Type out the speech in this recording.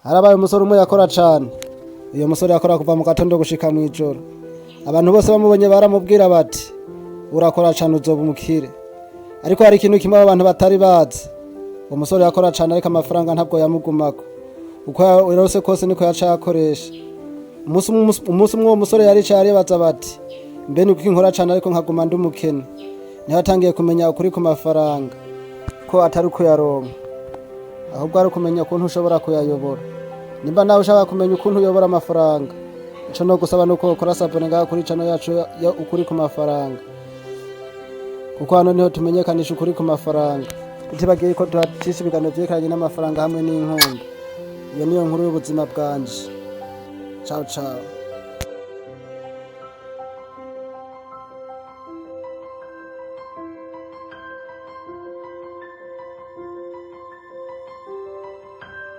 Harabaye umusore umwe yakora cane. Uyo musore yakora kuva mu gatondo gushika mw'ijoro. Abantu bose bamubonye baramubwira bati: "Urakora cane, uzoba umukire." Ariko hari ikintu kimwe abo bantu batari bazi. Uwo musore yakora cane, ariko amafaranga ntabwo yamugumako. Uko yarose kose niko yaca yakoresha. Umunsi umwe uwo musore yaricaye aribaza bati: "Mbe ni kuki nkora cane ariko nkaguma ndi umukene?" Niho yatangiye kumenya ukuri ku mafaranga, ko atari ukuyaronka, ahubwo ari ukumenya ukuntu ushobora kuyayobora. Nimba nawe ushaka kumenya ukuntu uyobora amafaranga, ico no gusaba nuko ukora s'abonner ngaha kuri channel yacu ya Ukuri ku Mafaranga, kuko hano niho tumenyekanisha ukuri ku mafaranga. Tutibagiye ko tuhacisha ibiganiro vyerekeranye n'amafaranga hamwe n'inkundo. Iyo niyo nkuru y'ubuzima bwanje. Ciao ciao.